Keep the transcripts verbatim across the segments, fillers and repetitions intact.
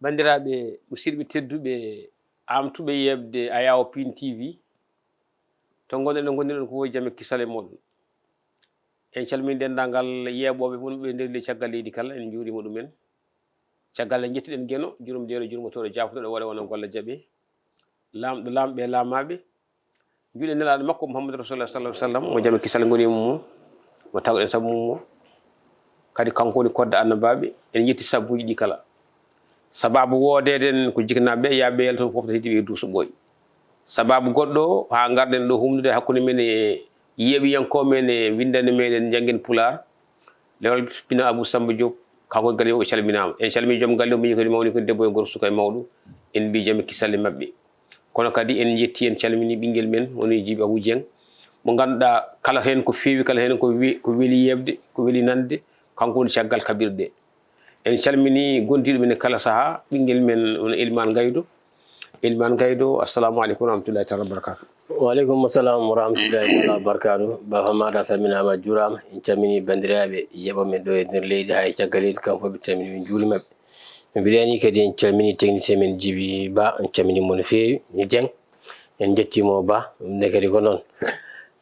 Banndiraaɓe musidɓe tedduɓe, aamtuɓe yeeɓde Ayawo Pin T V, to ngonɗen ɗo ngonɗen ɗon ko woy jam e kisal e mooɗon. En calmini denndaangal yeeɓooɓe wonɓe nder ley caggal leydi kala, en njuuriima ɗumen. Caggal en njettuɗen Geno, jurmodiiɗo, jurmotooɗo, jaafotooɗo, waɗa wona golle jaɓe. Laamɗo laamɓe e laamaaɓe, njuuɗen Nelaaɗo makko Muhammadu Rasulullah sallallahu alaihi wasallam, mo jam e kisal ngoni e mum, mo tawɗen sabu mum, kadi kanko woni kodda annabaaɓe. En njetti sabuuji ɗi kala. Sabaabu woodeeden ko jiknaaɓe, yaaɓe yalto fof to heddi ɓe duuso ɓooy. Sabaabu goɗɗo haa ngarɗen ɗo humnude hakkunde men e yeeɓiyankooɓe men e winndannde meɗen Njanngen Pulaar, Lewal Pina Abou Samba Diop, kanko e galle o calminaama. En calmini joom galle o, miñi ko mawni ko debbo e gorko, suka e mawɗo. En mbi jam e kisal e maɓɓe. Kono kadi en njetti, en calmini ɓinngel men, woni Jibi Abou Dieng. Mo ngannduɗaa kala heen ko feewi, kala heen ko we-, ko weli yeeɓde, ko weli nande, kanko woni caggal kaɓirɗe. En calmini gondiiɗo men e kala sahaa, ɓinngel men woni Elimane Gaydo. Elimane Gaydo, assalamu aleykum wa rahmatullahi taala wa barakatuh. Wa aleykum assalam wa rahmatullahi taala wa barakatuh. Baba Hamada, a salminaama, a juuraama. En calmini banndiraaɓe yeeɓooɓe men ɗo e nder leydi haa e caggal leydi, kamɓe fof ɓe calmini, min njuuriima ɓe. No mbiɗa ni kadi en calmini technicien men Jibi Ba, en calmini mo no feewi, ni Dieng. En njetti mo Ba, ɗum ne kadi ko noon.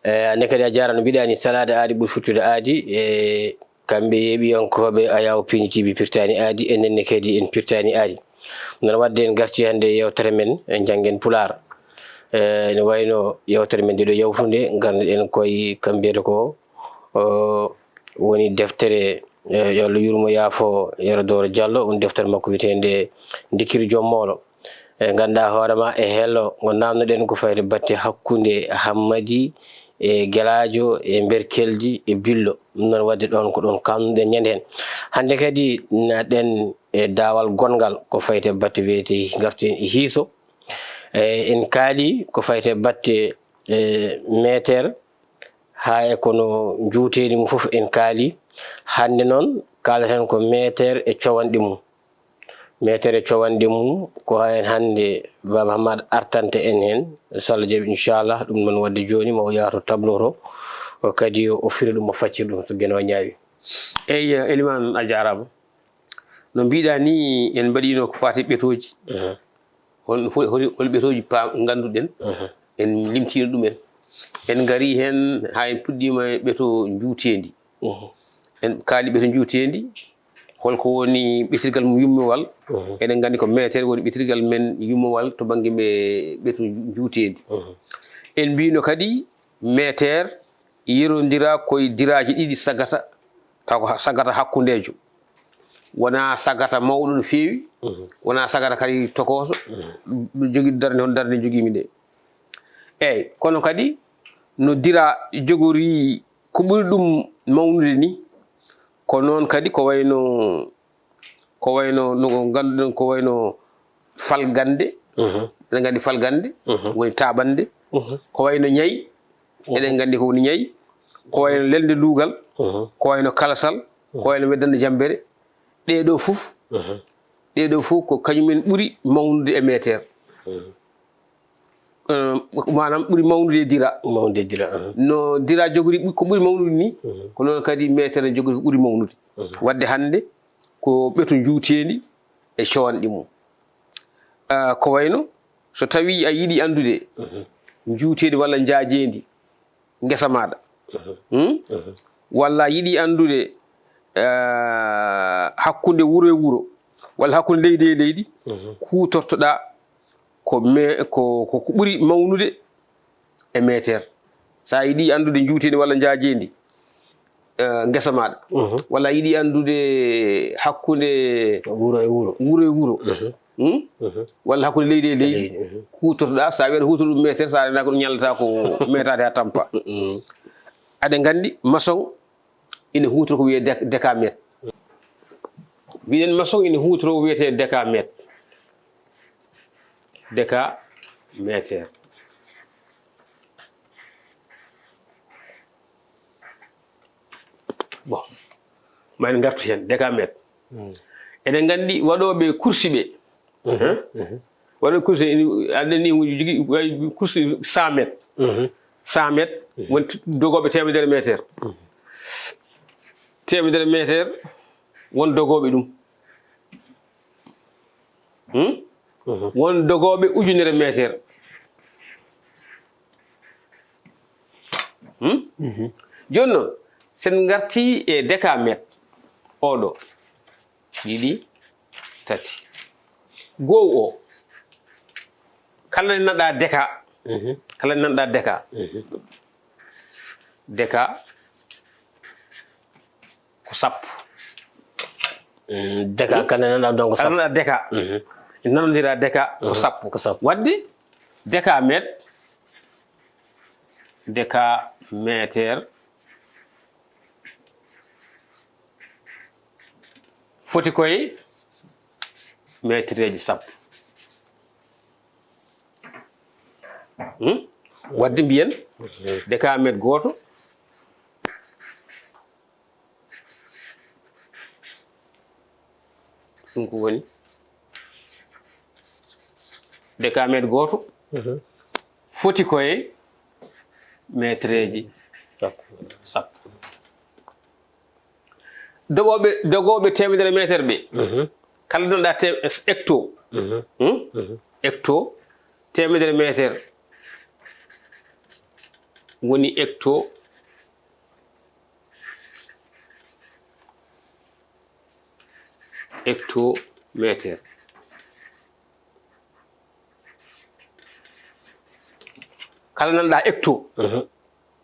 Eh, anne kadi a jaaraama, no mbiɗa ni salaade aadi ɓuri futtude aadi, e kamɓe yeeɓiyankooɓe Ayawo Pin T V pirtaani aadi, enen ne kadi en pirtaani aadi. Noon waɗde en garti hannde e yeewtere men, e Njanngen Pulaar. Eh, ene wayno yeewtere men nde ɗo yawtunde, ngarnoɗen koye kam mbiyata ko, o, woni deftere, eh, yo Allah yurmo yaafo Yero Doro Diallo, woni deftere makko wiyeteende Ndikkiri Joom Moolo. E ngannduɗaa hoore ma e hello ngo naamnoɗen ko fayti batte hakkunde Hammadi e Gelaajo e Berkeldi e Billo. Ɗum noon waɗde ɗoon ko ɗoon kamnuɗen ñande heen. Hannde kadi naɗen e daawal gonngal ko fayti batte wiyetee ngarten e hiiso. E en kaali ko fayti batte, e, meeteer, haa e kono njuuteendi mum fof en kaali. Hannde noon kaalaten ko meeteer e cowanɗe mum. Meeteer e cowanɗe mum ko heen hannde Baba Hamad artanta en heen. So Allah jaɓi, inchallah, ɗum noon waɗde jooni ma o yaato tableau to, o kadi o fira ɗum, o faccira ɗum so Geno ñaawi. Eyi, Elimane, a jaaraama. No mbiɗa ni, en mbaɗino ko faati ɓetooji. Mhm. Hol, hol, hol ɓetooji pa-, ngannduɗen? Mhm. En limtiino ɗumen. En ngari heen haa en puɗɗiima e ɓeto njuuteendi. Mhm. En kaali ɓeto njuuteendi. Holko woni ɓetirgal mum yummowal? Mhm. Eɗen nganndi ko meeteer woni ɓetirgal men yummowal to bannge me ɓeto njuuteendi. Mhm. En mbiino kadi meeteer yerondira koye diraaji ɗiɗi sagata, taw ko ha-, sagata hakkundeejo. Wonaa sagata mawɗo no feewi, mhm, wonaa sagata kadi tokooso, mhm, ɗum jogii darnde hono darnde jogiimi nde. Eey, kono kadi no dira jogori ko ɓuri ɗum mawnude ni, ko noon kadi ko wayno, ko wayno no ngannduɗen, ko wayno falgannde. Mhm. Eɗen nganndi falgannde, mhm, woni taaɓannde. Mhm. Ko wayno ñayi, mhm, eɗen nganndi ko woni ñayi. Ko wayno lelnde luugal, mhm, ko wayno kalasal, ko wayno weddannde jammbere. Ɗee ɗoo fof, mhm, ɗee ɗoo fof ko kañum en ɓuri mawnude e meeteer. Mhm. Eh, maanaam ɓuri mawnude e dira. Mawnude e dira, aha. No dira jogori ɓu-, ko ɓuri mawnude ni, mhm, ko noon kadi meeteer ne jogori ko ɓuri mawnude. Mhm. Waɗde hannde ko ɓeto njuuteendi e cowanɗe mum. Ah, ko wayno so tawii a yiɗi anndude, mhm, njuuteendi walla njaajeendi ngesa maaɗa. Mhm. Hmm? Mhm. Walla a yiɗi anndude, eh, hakkunde wuro e wuro, walla hakkunde leydi e leydi, mhm, kuutortoɗaa ko me-, ko, ko, ko ɓuri mawnude e meeteer. So a yiɗi anndude njuuteendi walla njaajeendi, eh, ngesa maaɗa, mhm, walla a yiɗi anndude hakkunde wuro e wuro, wuro e wuro, mhm, hmm? Mhm. Walla hakkunde leydi e leydi, leydi, mhm, kuutortoɗaa, so a wiyataa huutor ɗum meeteer, so a reenaaki ɗum ñallata ko meetaade haa tampa. Mhm. Aɗen nganndi maçon ina huutoro ko wiyee dek-, décamètre. Mbiɗen maçon ina huutoro ko wiyetee décamètre. Décamètre. Bon, ma en ngartu heen, décamètre. Hmm. Eɗen nganndi waɗooɓe kursi ɓe. Mhm. Hein? Mhm. Waɗooɓe kursi, ene, aɗa anndi, ene jogii, waɗi kursi cent mètres. Mhm. Cent mètres, mhm, woni t-, dogooɓe teemedere meeteer. Mhm. Teemedere meeteer, won dogooɓe ɗum. Hmm? Won dogooɓe ujunere meeter. Hmm? Jooni noon, sen ngartii e deka met, oɗo, ɗiɗi, tati. Goow o, kala ne naɗa deka, kala ne naɗa deka. Deka ko sappo. Mm, deka kala ne naɗa donc kala sappo. Naɗa deka. Nanondira deka ko sappo. Ko sappo. Wadde deka met, deka meter foti koye metereji sappo. Hmm? Wadde mbiyen deka met gooto, ɗum ko woni deka met gooto foti koye metereji Sappo. Sappo. Dogooɓe dogooɓe temedere meter ɓe, kala noɗa te hecto. Hmm? Hecto temedere meter woni hecto hecto meter. Kala nanɗa hecto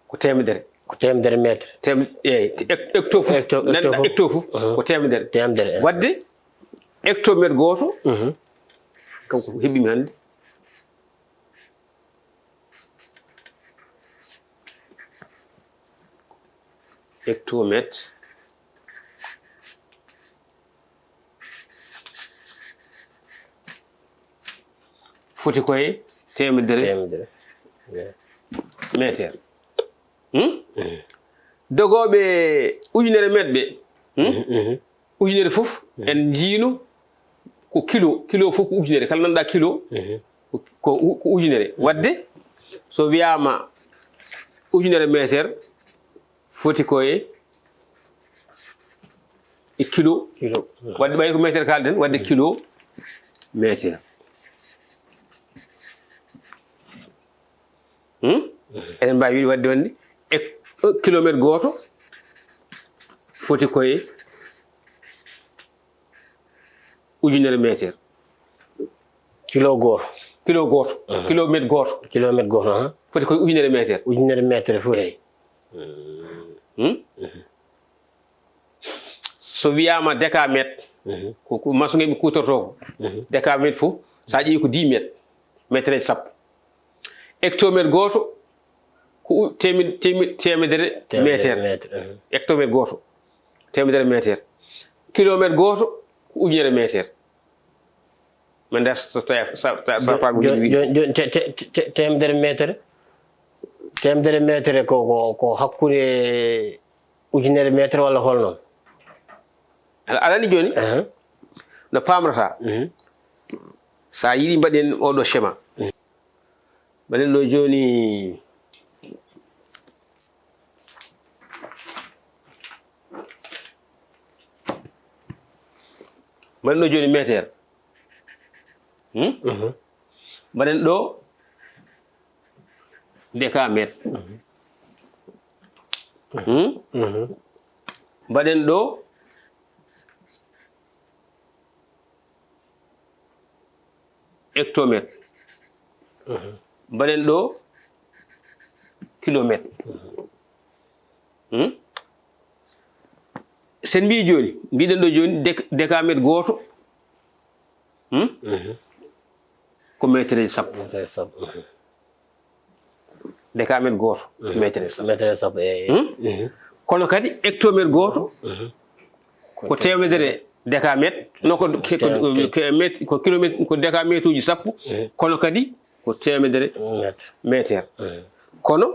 ko temedere. Ko temedere meter. Tem eyyi, hecto fof. Hecto- hecto fof. Hecto fof ko temedere. Temedere. Wadde hecto met gooto kanko heɓimi hannde. Hecto met foti koye temedere Temedere. Meter. Hmm? Dogooɓe ujunere met ɓe, hmm? Ujunere fof en njiino ko kilo, kilo fof ko ujunere, kala nanɗa kilo ko, ko ujunere. Wadde so wiyama ujunere meter foti koye e kilo. Kilo. Wadde ɓay ko meter kalden, wadde kilo meter. Hmm? Eɗen mbawi wiide wadde wonde e kilometre gooto foti koye ujunere meter. Kilo gooto. Kilo gooto. Kilometre gooto. Kilometre gooto, aha. Foti koye ujunere meter. Ujunere meter foti. Hmm? So wiyama décamètre, ko, ko maçon en kutorto ko. Décamètre fof, sa ƴeewi ko dix mètres, metereji sappo. Hectomètre gooto, ko u-, temi-, temi-, temedere meter. Hectomètre gooto, temedere meter. Kilomètre gooto, ko ujunere meter. Min da so, so, so, so, so, so, joni, joni, joni, te-, te-, te-, temedere meter, temedere meter ko, ko, ko hakkunde ujunere meter walla holno? Aɗa, aɗa anndi jooni? No pamrata. So a yiɗi mbaɗen oɗo schéma. Mbaɗen ɗo jooni, mbaɗen ɗo jooni meter. Hmm? Mbaɗen ɗo décamètre. Hmm? Mbaɗen ɗo hectomètre. Mbaɗen ɗo kilomètre. Hmm? Sen mbi jooni, mbiɗen ɗo jooni déc-, décamètre gooto. Hmm? Ko metereji sappo. Meter sappo. Décamètre gooto, metereji sappo. Meter sappo, eyi. Hmm? Kono kadi hectomètre gooto, ko temedere décamètre, no ko, ke-, ko, ke-, met-, ko kilomètre, ko décamètre uji sappo, kono kadi ko temedere Meter. Meter. Kono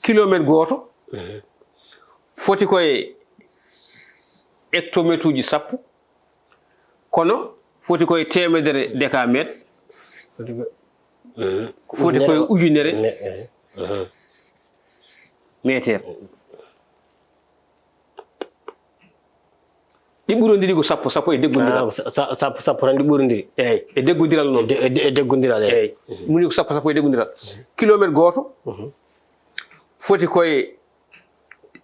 kilomètre gooto foti koye hectomètre uji sappo, kono foti koye temedere décamètre, foti koye ujunere Me-, eyi. Meter. Ɗi ɓurondiri ko sappo sappo e deggondiral. Ah, sa- sa- sappo sappo tan ɗi ɓurondiri. Eyyi, e deggondiral noon. E de- e de- e deggondiral, eyyi. Eyyi. Muni ko sappo sappo e deggondiral. Kilometre gooto foti koye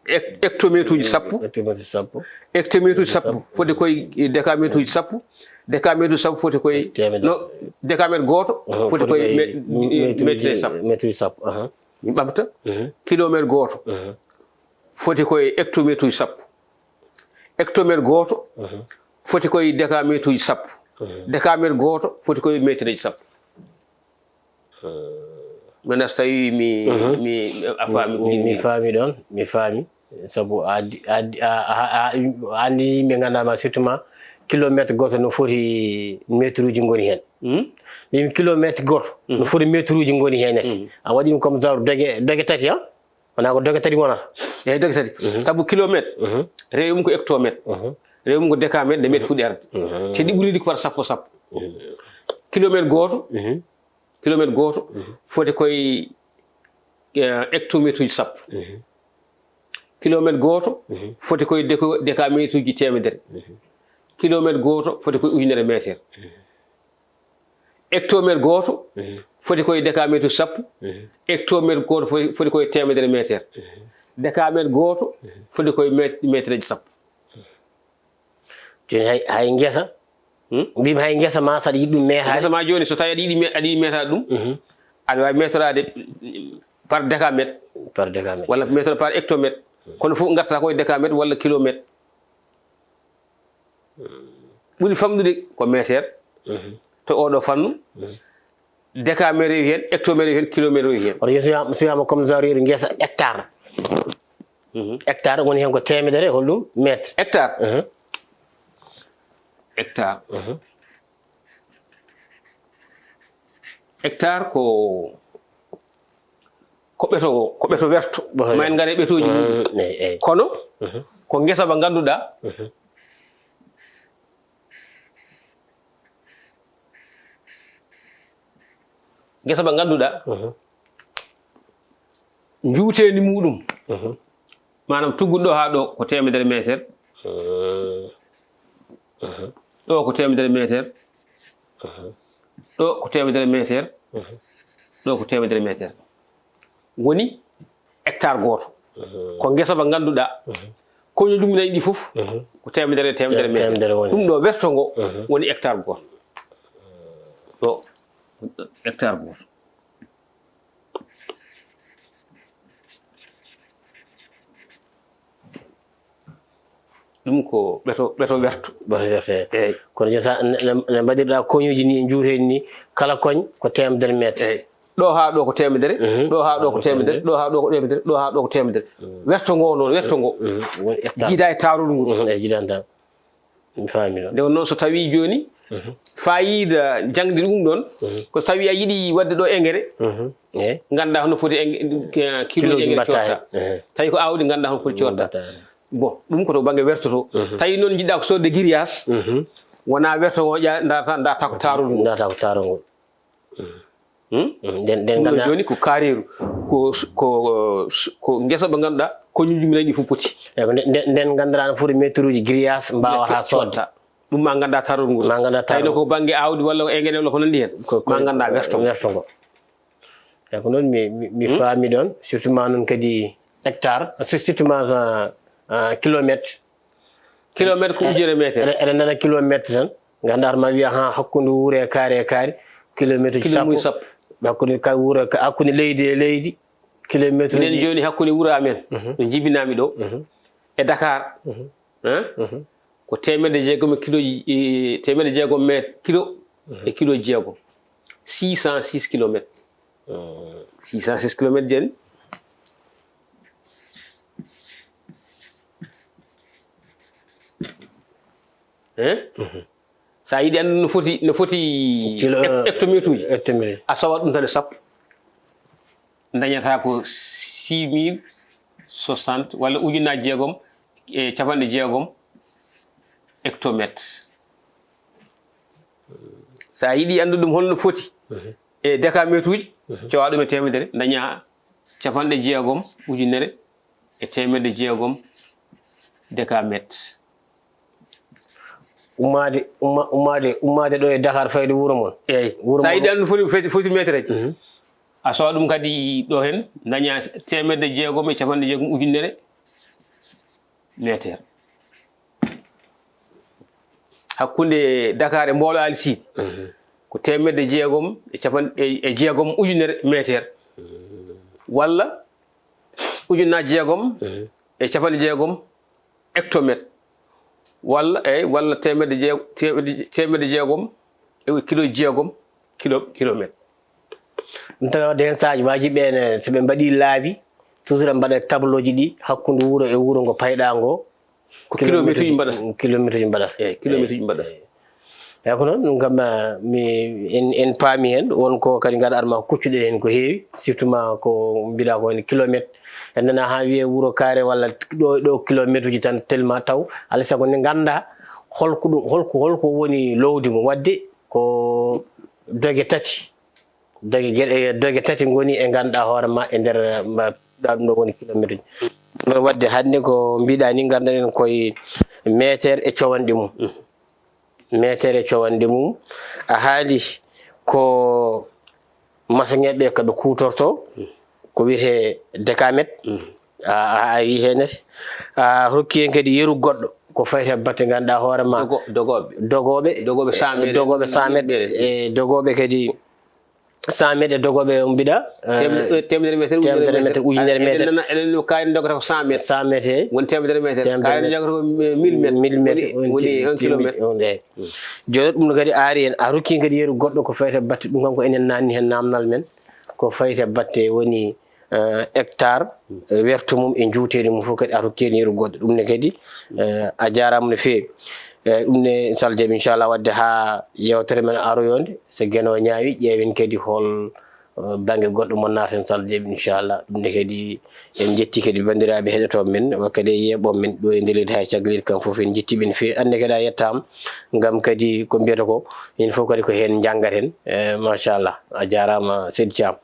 hec- hectometre uji sappo. Hectometre sappo. Hectometre uji sappo foti koye décametre uji sappo. Décametre uji sappo foti koye, no, décametre gooto foti koye mètre sappo. Mètre sappo. Min ɓamta. Kilometre gooto foti koye hectometre uji sappo. Hectometre gooto foti koye décametre uji sappo. Décametre gooto foti koye mètre uji sappo. Maintenant, so tawi mi mi a faami ko mi faami ɗon, mi faami. Sabu a addi a addi a a a anndi yimɓe nganndaa ma, surtout ma, kilometre gooto no foti mètre uji ngoni heen. Min kilometre gooto no foti mètre uji ngoni heen. A waɗi ɗum comme genre doge doge tati, han? Wonaa ko doge tati wonata? Eyyi, doge tati. Sabu kilometre, rewi mum ko hectometre. Rewi mum ko décametre, nde mètre fuɗɗi arde. Te ɗi ɓuri ko par sappo sappo. Kilometre gooto, kilometre gooto foti koye, eh, hectometre uji sappo. Kilometre gooto foti koye déco- décametre uji teemedere. Kilometre gooto foti koye ujunere mètre. Hectometre gooto foti koye décametre sappo. Hectometre gooto foti foti koye teemedere mètre. Décametre gooto foti koye mètre- mètre sappo. Jooni hay hay ngesa. Mbimi hay ngesa ma, saɗa yiɗi ɗum meetaade. Ngesa ma jooni, so tawi aɗa yiɗi me- aɗa yiɗi meetaade ɗum, aɗa waawi meetoraade par décametre. Par décametre. Walla meetoro par hectometre. Kono fof ngartata ko e décametre walla kilometre. Ɓuri famɗude ko mètre to oɗo fannu. Décametre rewi heen, hectometre rewi heen, kilometre rewi heen. Oto so wiyama, so wiyama comme genre rewi ngesa hectare. Hectare woni heen ko teemedere, hol ɗum, mètre. Hectare. Hectare. Hectare ko, ko ɓeto, ko ɓeto werto. Ɓeto werto. Ma en ngare ɓetooji mum. Eyyi, eyyi. Kono ko ngesa ba ngannduɗaa, ngesa ba ngannduɗaa, njuuteendi muɗum, maanaam tugguɗo ɗo haa ɗo ko teemedere meeter, ɗo ko teemedere meeter, ɗo ko teemedere meeter, ɗo ko teemedere meeter, woni hectare gooto. Ko ngesa ba ngannduɗaa, koño ɗum nayi ɗi fof ko teemedere, teemedere meeter. Teemedere woni. Ɗum ɗo werto ngo woni hectare gooto. Ɗo hectare gooto. Ɗum ko ɓeto, ɓeto werto. Ɓeto werto, eyyi. Eyyi. Kono jooni sa, ne, ne, ne mbaɗirɗa koñuuji ni, njuuteeɗi ni, kala koñ ko teemedere meeter. Eyyi. Ɗo haa ɗo ko teemedere, ɗo haa ɗo ko teemedere, ɗo haa ɗo ko teemedere, ɗo haa ɗo ko teemedere. Werto ngo noon, werto ngo. Woni hectare. Jiida e taarol ngol. Eyyi, jiida e taarol. Mi faami ɗon. Nde wonnoo so tawii jooni, faayiida jaŋde ɗum ɗon, ko so tawii a yiɗi waɗde ɗo engrais, nganndaa hono foti eng-, eh, kilooji engrais coodata. Tawi ko aawdi, nganndaa hono foti coodata. Bon, ɗum ko to bannge wertoto. Tawi noon njiɗɗaa ko soodde grillage, wonaa werto ngo ƴa-, ndaarata, ndaarata ko taarol ngol. Ndaarata ko taarol ngol. Hmm? Nden, nden ɗum ɗo nganndaa jooni ko kaareeru, ko, ko, ko ngesa ba ngannduɗaa koñuuji mum nayi ɗi fof poti. Eyyi, ko nden, nden, nden ngannduɗaa no foti mètre uji grillage mbaawata soodde. Ɗum ma nganndaa taarol ngol. Ma nganndaa taarol. Tawi no ko bannge aawdi walla ko engrais walla ko nanndi heen. Ko, ko, ma nganndaa werto ngo. Werto ngo. Eyyi, ko noon mi, mi, mi faami ɗon, surtout ma noon kadi hectare, surtout ma, ah, ah, kilomètre. Kilomètre ko ujunere meeter. Eɗen, eɗen nana kilomètre tan. Nganndaa ma wiya, ha, hakkunde wuro e kaari e kaari, kilomètre uji sappo. Kilomètre sappo. Hakkunde ka wuro, ka, hakkunde leydi e leydi, kilomètre uji. Minen jooni hakkunde wuro amen, ɗo njibinami ɗo, e Dakar, hein? Ko teemedde jeegom e kilooji, e, teemedde jeegom mètre kilo e kilo jeegom. Six cent six kilomètres. Six cent six kilomètres jeeni. Hein? So a yiɗi anndude no foti, no foti kilo, hec-, eh, hectomètre uji, hectomètre. A sowat ɗum tan e sappo. Dañata ko six mille soixante walla ujunnaaji jeegom e capanɗe jeegom hectomètre. So a yiɗi anndude ɗum holno foti e décamètre uji, cowa ɗum e teemedere, daña capanɗe jeegom ujunere e teemedde jeegom décamètre. Ummaade umma, ummaade ummaade ɗo e Dakar fayde wuro mon. Eeyi. Wuro So a mon. Yiɗi anndu foti foti foti meetereeji. A sowa ɗum kadi ɗo heen daña teemedde jeegom e capanɗe jeegom ujunere meeteer. Hakkunde Dakar e Mboolo Aali Siidi ko teemedde jeegom e capanɗe e jeegom ujunere meeteer, walla ujunnaaji jeegom e capanɗe jeegom hectomètre, walla eyi walla teemedde jeegom teemedde jeegom e kilo jeegom kilo kilomètre. Ɗum tawi wadde heen saaji waaji ɓeen, so ɓe mbaɗii laabi, toujours ɓe mbaɗa tableau ji ɗi hakkunde wuro e wuro ngo payɗaa ngo. Ko kilometre uji mbaɗata. Kilometre uji mbaɗata. Eeyi, kilometre uji mbaɗata. Eeyi, ko noon ɗum kam, mi en en paami heen. Won ko kadi ngarɗaa ma kuccuɗen heen ko heewi, surtout ma ko mbiɗaa ko woni kilomètre. En nana haa wiyee wuro kaare walla ɗo ɗo kilometre uji tan, tellement taw alaa sago nde nganndaa holko ɗum holko holko woni loowdi mum. Wadde ko doge tati, doge geɗe doge tati ngoni e ngannduɗaa hoore ma e nder mba ɗum ɗo woni kilometre uji. Wadde hannde ko mbiɗaa ni ngannduɗen koye meeteer e cowanɗe mum. Meeteer e cowanɗe mum a haali ko masoŋeeɓe ko ɓe kuutorto ko wiyetee décamètre. A a ari heen a rokki en kadi yeru goɗɗo ko fayti e batte ngannduɗaa hoore ma. Dogo- dogooɓe Dogooɓe Dogooɓe cent mètres. Dogooɓe cent mètres e dogooɓe kadi cent mètres e dogooɓe on mbiɗa Temedere meter temedere meter ujunere meter. Eɗen no kaari dogata ko cent mètres. Cent mètres e Woni temedere meter. Temedere Kaari jogata ko mille mètres. Mille mètres Woni woni un kilomètre. Eyi. Jooni ɗum no kadi aari en a rokki kadi yeru goɗɗo ko fayti e batte ɗum kam ko enen nanni heen naamnal men ko fayti e batte woni eh, hectare eh, wertu mum e njuuteeni mum fof kadi a rokki heen yeru goɗɗo ɗum ne kadi eh, a jaaraama no feewi. Eh, ɗum ne sal jaɓi inchallah wadde haa yewtere men aroyonde so geno ñaawi ƴeewen kadi hol eh, bannge goɗɗo mo naaten sal jaɓi inchallah ɗum ne kadi en njetti kadi banndiraaɓe heɗotooɓe men wakkadi e yeeɓooɓe men ɗo e ndeelidi hay caggalide kam fof en njetti ɓe no feewi annde kadi a yettaama ngam kadi ko mbiyata ko enen fof kadi ko heen njanngaten. Eh, machallah a jaaraama seydi Thiam.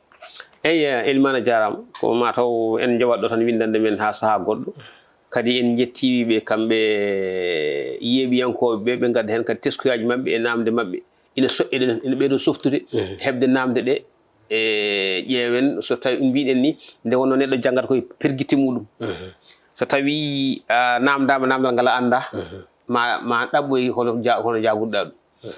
Eyi, Elimane a jaaraama. Ko maa taw en njowat ɗo tan winndande men haa sahaa goɗɗo. Kadi en njettii ɓe kamɓe yeeɓiyankooɓe ɓe, ɓe ngadda heen kadi teskuyaaji maɓɓe e naamnde maɓɓe. Ina so- eɗen ina ɓeydo softude heɓde naamnde ɗe e ƴeewen so tawi mbiɗen ni nde wonno neɗɗo janngata koye pergitte muɗum. So tawi a naamndaama naamndal ngal a anndaa ma ma ɗaɓɓoy hono ja- hono jaabuɗaa ɗum.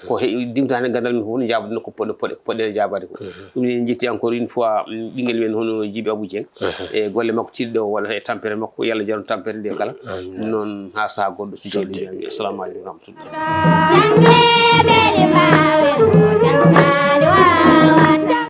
Ko he dimta hannde ganndal men fof no jaabude no ko poɗ- poɗ- poɗɗen e jaabaade ko. Ɗum ne en njetti encore une fois ɓinngel men hono Jibi Abou Dieng e golle makko tiiɗɗe o waɗata e tampere makko yalla jaron tampere nde kala. Ɗum noon haa sahaa goɗɗo so jawdi jaami. Assalamu aleykum wa rahmatullah.